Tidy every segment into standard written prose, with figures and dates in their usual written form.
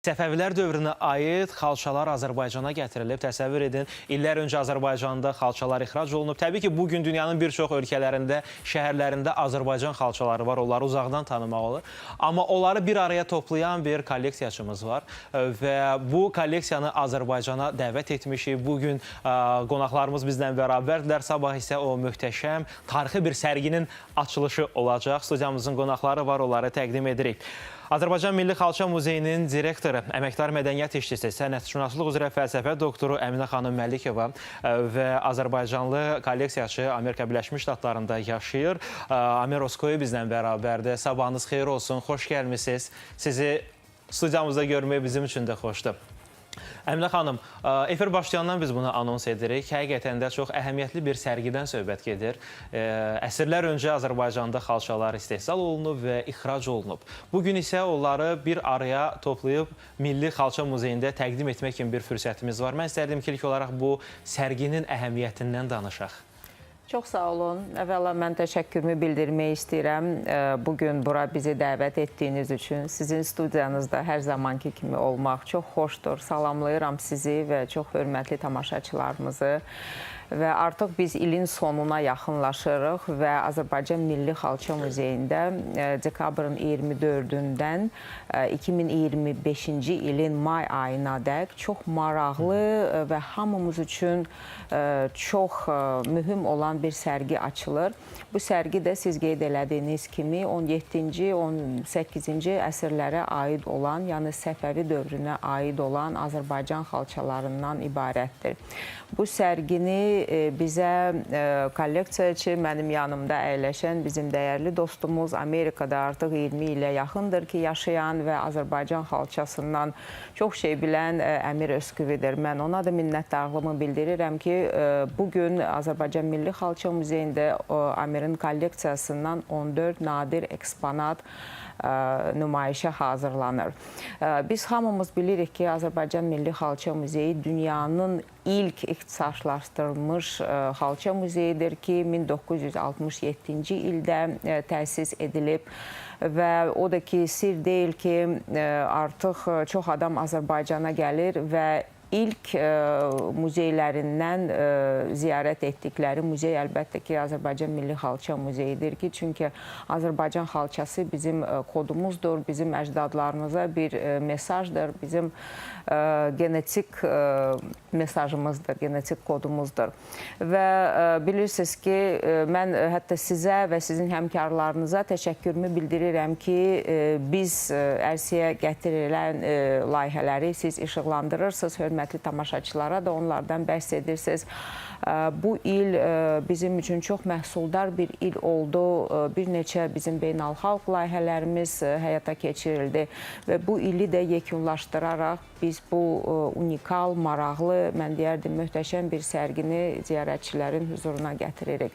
Səfəvilər dövrünə aid xalçalar Azərbaycana gətirilib. Təsəvvür edin, illər öncə Azərbaycanda xalçalar ixrac olunub. Təbii ki, bu gün dünyanın bir çox ölkələrində, şəhərlərində Azərbaycan xalçaları var. Onları uzaqdan tanımaq olur. Amma onları bir araya toplayan bir kolleksiyaçımız var və bu kolleksiyanı Azərbaycana dəvət etmişik. Bu gün qonaqlarımız bizlə bərabərdirlər. Sabah isə o möhtəşəm tarixi bir sərginin açılışı olacaq. Studiyamızın qonaqları var, onları təqdim edirik. Azərbaycan Milli Xalça Muzeyinin direktoru, əməkdar mədəniyyət işçisi, sənətşünaslıq üzrə fəlsəfə doktoru Əminə xanım Məlikova və azərbaycanlı kolleksiyaçı Amerika Birləşmiş Ştatlarında yaşayır. Amir Oskoyu bizlə bərabərdir. Sabahınız xeyir olsun, xoş gəlmisiniz. Sizi studiyamızda görmək bizim üçün də xoşdur. Əminə xanım, efir başlayandan biz bunu anons edirik. Həqiqətən də çox əhəmiyyətli bir sərgidən söhbət gedir. Əsrlər öncə Azərbaycanda xalçalar istehsal olunub və ixrac olunub. Bu gün isə onları bir araya toplayıb Milli Xalça Muzeyində təqdim etmək kimi bir fürsətimiz var. Mən istərdim ki, ilk olaraq bu sərginin əhəmiyyətindən danışaq. Çox sağ olun. Əvvəla mən təşəkkürümü bildirmək istəyirəm. Bu gün bura bizi dəvət etdiyiniz üçün sizin studiyanızda hər zamanki kimi olmaq çox xoşdur. Salamlayıram sizi və çox hörmətli tamaşaçılarımızı. Və artıq biz ilin sonuna yaxınlaşırıq və Azərbaycan Milli Xalça Muzeyində dekabrın 24-ündən 2025-ci ilin may ayına dək çox maraqlı və hamımız üçün çox mühüm olan bir sərgi açılır. Bu sərgi də siz qeyd elədiyiniz kimi 17-ci, 18-ci əsrlərə aid olan, yəni Səfəvi dövrünə aid olan Azərbaycan xalçalarından ibarətdir. Bu sərgini bizə kolleksiyaçı, mənim yanımda əyləşən bizim dəyərli dostumuz, Amerikada artıq 20 ilə yaxındır ki, yaşayan və Azərbaycan xalçasından çox şey bilən Əmir Ösküvidir. Mən ona da minnətdarlığımı bildirirəm ki, bugün Azərbaycan Milli Xalça Muzeyində Amirin kolleksiyasından 14 nadir eksponat nümayişə hazırlanır. Biz hamımız bilirik ki, Azərbaycan Milli Xalça Muzeyi dünyanın ilk ixtisaslaşdırılmış xalça muzeyidir ki, 1967-ci ildə təsis edilib və o da ki, sir deyil ki, artıq çox adam Azərbaycana gəlir və ilk muzeylərindən ziyarət etdikləri muzey əlbəttə ki, Azərbaycan Milli Xalça Muzeyidir ki, çünki Azərbaycan xalçası bizim kodumuzdur, bizim əcdadlarımıza bir mesajdır, bizim genetik mesajımızdır, genetik kodumuzdur. Və bilirsiniz ki, mən hətta sizə və sizin həmkarlarınıza təşəkkürümü bildirirəm ki, biz ərsəyə gətirilən layihələri siz işıqlandırırsınız, hörmətli tamaşaçılara da onlardan bəhs edirsiniz. Bu il bizim üçün çox məhsuldar bir il oldu. Bir neçə bizim beynəlxalq layihələrimiz həyata keçirildi və bu ili də yekunlaşdıraraq biz bu unikal, maraqlı, mən deyərdim, möhtəşəm bir sərgini ziyarətçilərin hüzuruna gətiririk.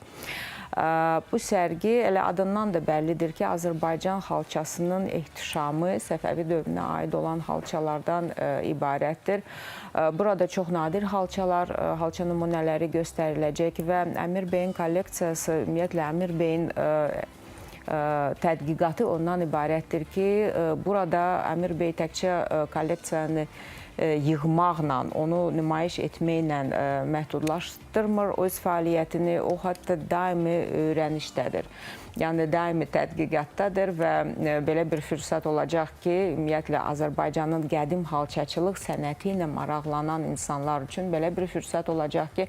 Bu sərgi elə adından da bəllidir ki, Azərbaycan xalçasının ehtişamı Səfəvi dövrünə aid olan xalçalardan ibarətdir. Burada çox nadir xalçalar, xalça nümunələri göstəriləcək və Əmir bəyin kolleksiyası, ümumiyyətlə Əmir bəyin tədqiqatı ondan ibarətdir ki, burada Əmir bəy təkcə kolleksiyanı yığmaqla, onu nümayiş etməklə məhdudlaşdırmır öz fəaliyyətini, o hətta daimi öyrənişdədir. Yəni daimi tədqiqatdadır və belə bir fürsət olacaq ki, ümumiyyətlə Azərbaycanın qədim xalçaçılıq sənəti ilə maraqlanan insanlar üçün belə bir fürsət olacaq ki,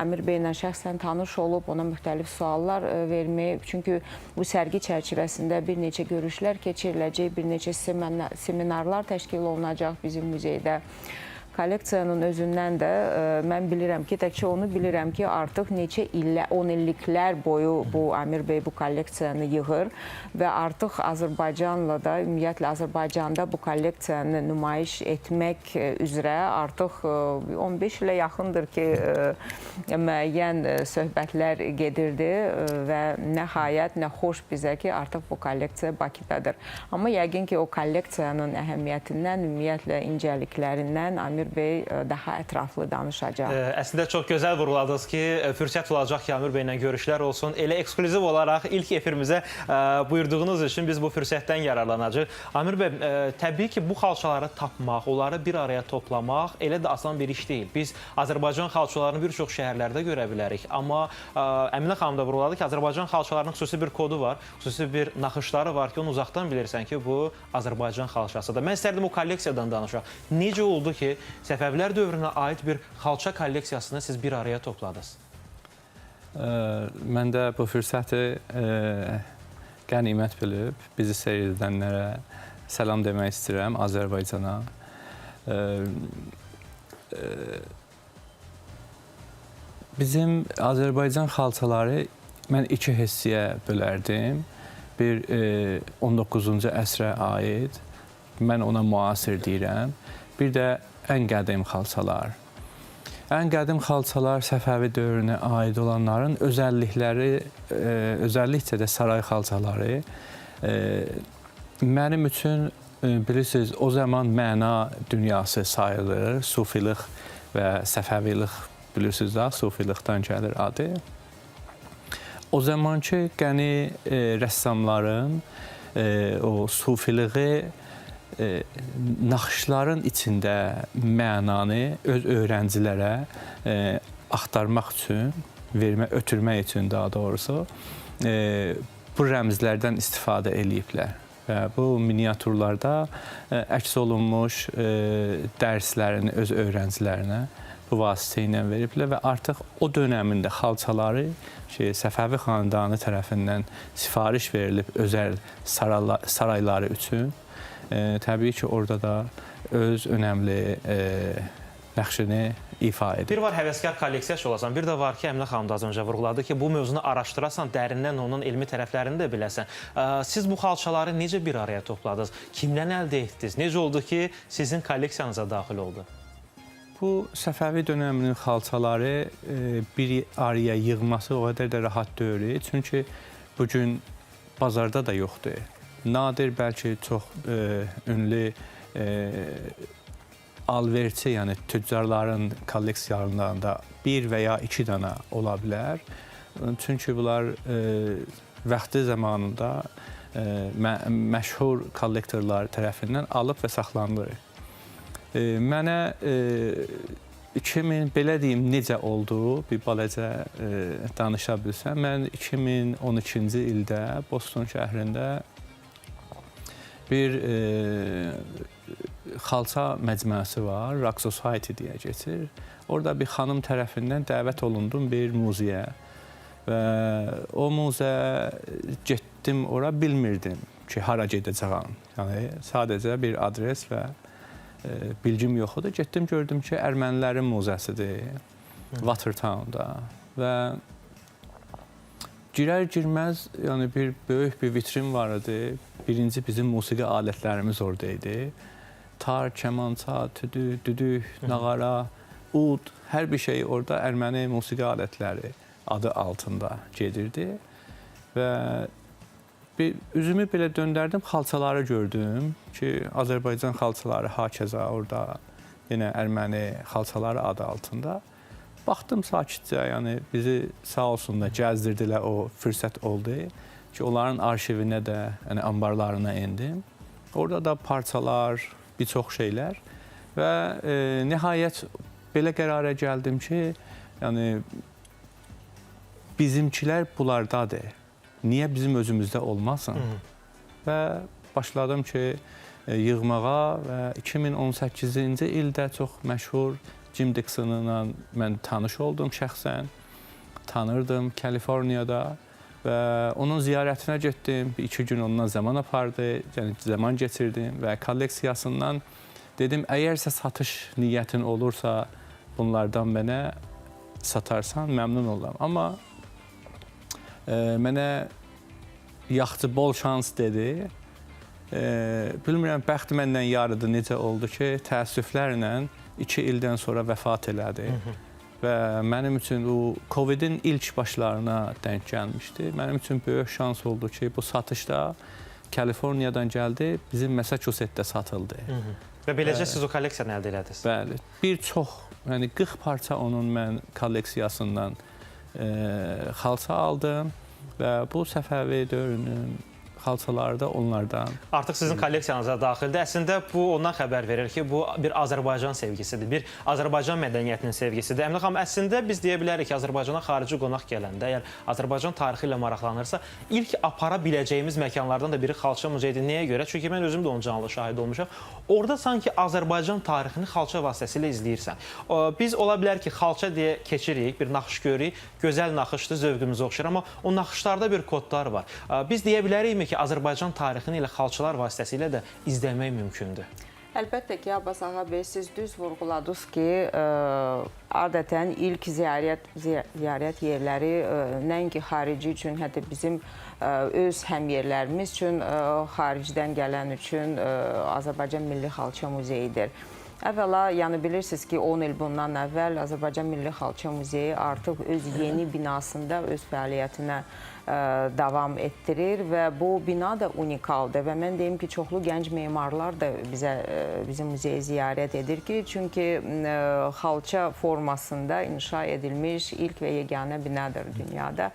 Əmir bəylə şəxsən tanış olub, ona müxtəlif suallar vermək, çünki bu sərgi çərçivəsində bir neçə görüşlər keçiriləcək, bir neçə seminarlar təşkil olunacaq bizim muzeydə. Kolleksiyanın özündən də mən bilirəm ki, təkcə onu bilirəm ki, artıq neçə illər, 10 illiklər boyu bu Əmir bəy bu kolleksiyanı yığır və artıq Azərbaycanla da, ümumiyyətlə Azərbaycanda bu kolleksiyanı nümayiş etmək üzrə artıq 15 ilə yaxındır ki, müəyyən söhbətlər gedirdi və nəhayət, nə xoş bizə ki, artıq bu kolleksiya Bakıdadır. Amma yəqin ki, o kolleksiyanın əhəmiyyətindən, ümumiyyətlə incəliklərindən Əmir Amir bəy daha ətraflı danışacaq. Əslində çox gözəl vurğuladınız ki, fürsət olacaq ki, Amir bəylə görüşlər olsun. Elə eksklüziv olaraq ilk efirimizə buyurduğunuz üçün biz bu fürsətdən yararlanacağıq. Amir bəy, təbii ki, bu xalçaları tapmaq, onları bir araya toplamaq elə də asan bir iş deyil. Biz Azərbaycan xalçalarını bir çox şəhərlərdə görə bilərik. Amma Əminə xanım da vurğuladı ki, Azərbaycan xalçalarının xüsusi bir kodu var, xüsusi bir naxışları var ki, onu uzaqdan bilirsən ki, bu Azərbaycan xalçasıdır. Mən istərdim o kolleksiyadan danışaq. Necə oldu ki, Səfəvilər dövrünə aid bir xalça kolleksiyasını siz bir araya topladınız? Mən də bu fürsəti qənimət bilib bizi seyr edənlərə salam demək istəyirəm Azərbaycana. Bizim Azərbaycan xalçaları mən iki hissəyə bölərdim. Bir 19-cu əsrə aid, mən ona müasir deyirəm. Bir də ən qədim xalçalar. Ən qədim xalçalar Səfəvi dövrünə aid olanların özəllikləri, özəllikcə də saray xalçaları mənim üçün bilirsiniz, o zaman məna dünyası sayılır, sufiliq və səfəvilik, bilirsiniz də, sufilikdən gəlir adı. O zamanki qəni rəssamların o sufiliği naxışların içində mənanı öz öğrencilərə axtarmaq üçün, vermək, ötürmək üçün daha doğrusu bu rəmzlərdən istifadə eləyiblər. Və bu miniatürlarda əks olunmuş dərslərini öz öğrencilərinə bu vasitə ilə veriblər və artıq o dönəmində xalçaları ki, Səfəvi xanədanı tərəfindən sifariş verilib özəl sarayları üçün, təbii ki, orada da öz önəmli nəqşini ifa edir. Bir var həvəskar kolleksiyaçı olasan, bir də var ki, Əminə xanım da az öncə vurğuladı ki, bu mövzunu araşdırasan, dərindən onun elmi tərəflərini də biləsən. Siz bu xalçaları necə bir araya topladınız? Kimdən əldə etdiniz? Necə oldu ki, sizin kolleksiyanıza daxil oldu? Bu Səfəvi dönəminin xalçaları bir araya yığması o qədər də rahat deyil. Çünki bugün bazarda da yoxdur. Nadir bəlkə çox ünlü alverçi, yəni tüccarların kolleksiyalarından da bir və ya iki dənə ola bilər. Çünki bunlar vaxtı zamanında məşhur kollektorlar tərəfindən alıb və saxlanılır. Mənə 2000, belə deyim, necə oldu, bir balaca danışa bilsəm. Mən 2012-ci ildə Boston şəhrində bir xalça məcmuəsi var, Rock Society deyə keçir. Orada bir xanım tərəfindən dəvət olundum bir muzeyə və o muzə getdim ora, bilmirdim ki, hara gedəcəyəm. Yəni sadəcə bir adres və bilgim yox idi. Getdim, gördüm ki, ermənilərin muzəsidir Watertown'da və girər-girməz, yəni bir böyük bir vitrin var idi. Birinci bizim musiqi alətlərimiz orada idi. Tar, kəmança, tüdü, düdük, nağara, ud, hər bir şey orada erməni musiqi alətləri adı altında gedirdi. Və bir üzümü belə döndərdim, xalçaları gördüm ki, Azərbaycan xalçaları hakeza orada yenə erməni xalçaları adı altında. Baxdım sakitcə, yəni bizi sağ olsun da gəzdirdilər, o fürsət oldu ki, onların arşivinə də, yəni ambarlarına endim. Orada da parçalar, bir çox şeylər və nihayət belə qərara gəldim ki, yəni bizimkilər bunlardadır. Niyə bizim özümüzdə olmasın? Və başladım ki, yığmağa və 2018-ci ildə çox məşhur Jim Dixon'la mən tanış oldum şəxsən. Tanırdım Kaliforniyada və onun ziyarətinə getdim. Bir iki gün ondan zaman apardı, yəni zaman keçirdim və kolleksiyasından dedim, əgərsə satış niyyətin olursa bunlardan mənə satarsan məmnun olaram. Amma mənə yaxçı bol şans dedi. Bilmirəm, bəxt məndən yarıdı, necə oldu ki, təəssüflərlə 2 ildən sonra vəfat elədi. Və mənim üçün bu Covid'in ilk başlarına denk gəlmişdi. Mənim üçün böyük şans oldu ki, bu satışda Kaliforniyadan gəldi, bizim Massachusetts'də satıldı. Və beləcə siz o kolleksiyanı əldə elədiniz. Bəli, bir çox, yəni 40 parça onun mən kolleksiyasından xalça aldım və bu Səfəvi dövrünün xalçaları da onlardan. Artıq sizin kolleksiyanıza daxildir. Əslində bu ondan xəbər verir ki, bu bir Azərbaycan sevgisidir, bir Azərbaycan mədəniyyətinin sevgisidir. Əminə xanım, əslində biz deyə bilərik ki, Azərbaycana xarici qonaq gələndə, əgər Azərbaycan tarixi ilə maraqlanırsa, ilk apara biləcəyimiz məkanlardan da biri Xalça muzeyidir. Nəyə görə? Çünki mən özüm də onun canlı şahidi olmuşam. Orada sanki Azərbaycan tarixini xalça vasitəsilə izləyirsən. Biz ola bilər ki, xalça deyə keçirik, bir naxış görürük, gözəl naxışdır, zövqümüzə oxşar, amma o naxışlarda bir kodlar var. Biz deyə bilərikmi ki, Azərbaycan tarixini elə xalçalar vasitəsilə də izləmək mümkündür? Əlbəttə ki, Abbas Ağa bəy, siz düz vurğuladınız ki, adətən ilk ziyarət yerləri nəinki xarici üçün, hətta bizim öz həmyerlərimiz üçün, xaricdən gələn üçün Azərbaycan Milli Xalça Muzeyidir. Əvvəla, yəni bilirsiniz ki, 10 il bundan əvvəl Azərbaycan Milli Xalça Muzeyi artıq öz yeni binasında öz fəaliyyətinə davam etdirir və bu bina da unikaldır və mən deyim ki, çoxlu gənc memarlar da bizə bizim muzeyi ziyarət edir ki, çünki xalça formasında inşa edilmiş ilk və yeganə binadır dünyada.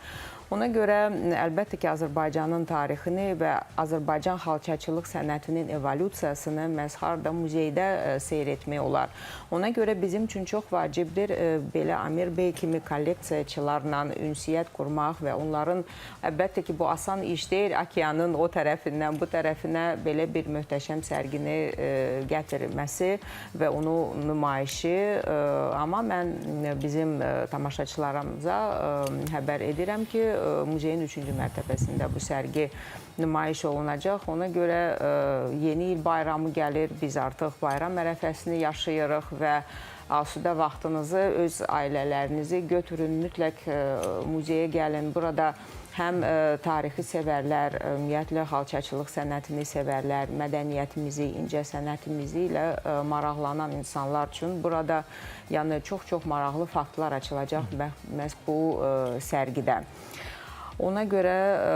Ona görə əlbəttə ki, Azərbaycanın tarixini və Azərbaycan xalçaçılıq sənətinin evolyusiyasını məhz harda muzeydə seyr etmək olar. Ona görə bizim üçün çox vacibdir belə Amir bəy kimi kolleksiyaçılarla ünsiyyət qurmaq və onların, əlbəttə ki, bu asan iş deyil, okeanın o tərəfindən bu tərəfinə belə bir möhtəşəm sərgini gətirməsi və onu nümayişi. Amma mən bizim tamaşaçılarımıza xəbər edirəm ki, muzeyin 3-cü mərtəbəsində bu sərgi nümayiş olunacaq. Ona görə yeni il bayramı gəlir, biz artıq bayram ərəfəsini yaşayırıq və asudə vaxtınızı, öz ailələrinizi götürün, mütləq muzeyə gəlin. Burada həm tarixi sevərlər, ümumiyyətlə xalçaçılıq sənətini sevərlər, mədəniyyətimizi, incəsənətimizi ilə maraqlanan insanlar üçün burada yəni çox-çox maraqlı faktlar açılacaq məhz bu sərgidə. Ona görə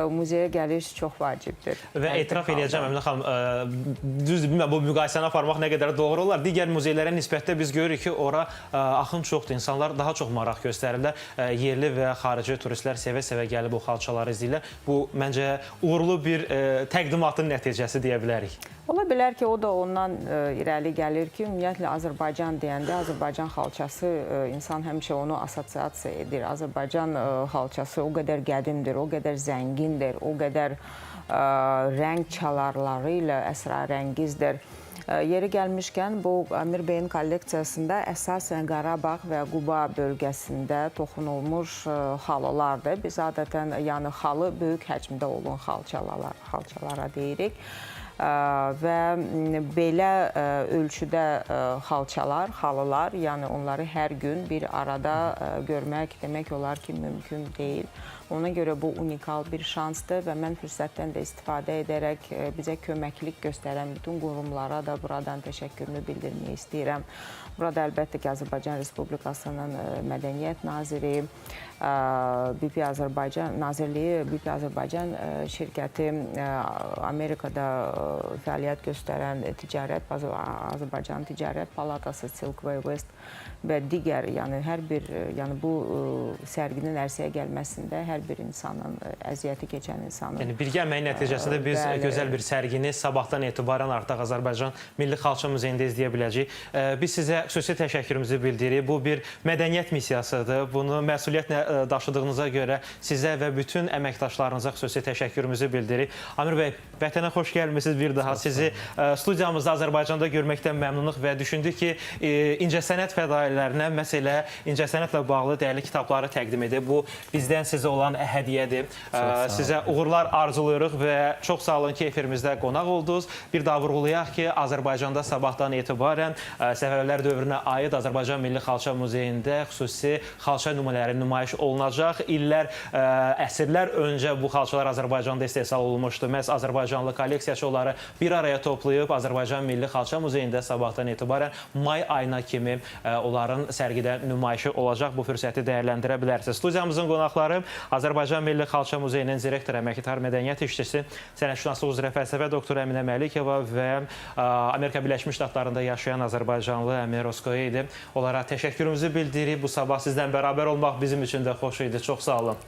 muzeyə gəliş çox vacibdir. Və etiraf eləyəcəm Əminə xanım, düzdür, bilmirəm bu müqayisəni aparmaq nə qədər doğru olar. Digər muzeylərə nisbətdə biz görürük ki, ora axın çoxdur. İnsanlar daha çox maraq göstərirlər. Yerli və xarici turistlər sevə-sevə gəlib o xalçaları izləyirlər. Bu məncə uğurlu bir təqdimatın nəticəsi deyə bilərik. Ola bilər ki, o da ondan irəli gəlir ki, ümumiyyətlə Azərbaycan deyəndə Azərbaycan xalçası insan həmişə onu assosiasiya edir. Azərbaycan xalçası o qədər qədimdir, o qədər zəngindir, o qədər rəng çalarları ilə əsrarəngizdir. Yeri gəlmişkən, bu Amir bəyin kolleksiyasında əsasən Qarabağ və Quba bölgəsində toxunulmuş xalılardır. Biz adətən yəni xalı böyük həcmdə olan xalçalara deyirik. Və belə ölçüdə xalçalar, xalılar, yəni onları hər gün bir arada görmək demək olar ki, mümkün deyil. Ona görə bu unikal bir şansdır və mən fürsətdən də istifadə edərək bizə köməklik göstərən bütün qurumlara da buradan təşəkkürümü bildirmək istəyirəm. Burada əlbəttə ki, Azərbaycan Respublikasının Mədəniyyət Naziri, BP Azərbaycan Nazirliyi, BP Azərbaycan şirkəti, Amerikada fəaliyyət göstərən ticarət, Azərbaycan Ticarət Palatası, Silk Way West və digər, yəni hər bir, yəni bu sərginin ərsəyə gəlməsində hər bir insanın, əziyyəti keçən insanın. Yəni birgə əməyin nəticəsində biz gözəl bir sərgini sabahdan etibarən artıq Azərbaycan Milli Xalça Muzeyində izləyə biləcəyik. Biz sizə xüsusi təşəkkürümüzü bildiririk. Bu bir mədəniyyət missiyasıdır. Bunu məsuliyyətlə daşıdığınıza görə sizə və bütün əməkdaşlarınıza xüsusi təşəkkürümüzü bildiririk. Amir bəy, vətənə xoş gəlmisiniz bir daha. Sizi studiyamızda Azərbaycanda görməkdən məmnunuq və düşündük ki, incəsənət fədaillərinə məhz elə incəsənətlə bağlı dəyərli kitabları təqdim edib. Bu bizdən sizə olan hədiyyədir. Sizə uğurlar arzulayırıq və çox sağ olun ki, efirimizdə qonaq oldunuz. Bir daha vurğulayaq ki, Azərbaycanda sabahdan etibarən Səfəvilər dövrünə aid Azərbaycan Milli Xalça Muzeyində xüsusi xalça nümunələri nümayiş olunacaq. İllər, əsrlər öncə bu xalçalar Azərbaycanda istehsal olunmuşdu. Məhz azərbaycanlı kolleksiyaçı onları bir araya toplayıb Azərbaycan Milli Xalça Muzeyində sabahdan etibarən may ayına kimi onların sərgidə nümayişi olacaq. Bu fürsəti dəyərləndirə bilərsiniz. Studiyamızın qonaqları Azərbaycan Milli Xalça Muzeyinin direktoru, əməkdar mədəniyyət işçisi, sənətşünaslıq üzrə fəlsəfə doktoru Əminə Məlikova və Amerika Birləşmiş Ştatlarında yaşayan azərbaycanlı Əmir Oskoy idi. Onlara təşəkkürümüzü bildiririk. Bu sabah sizlə bərabər olmaq bizim üçün də xoş idi. Çox sağ olun.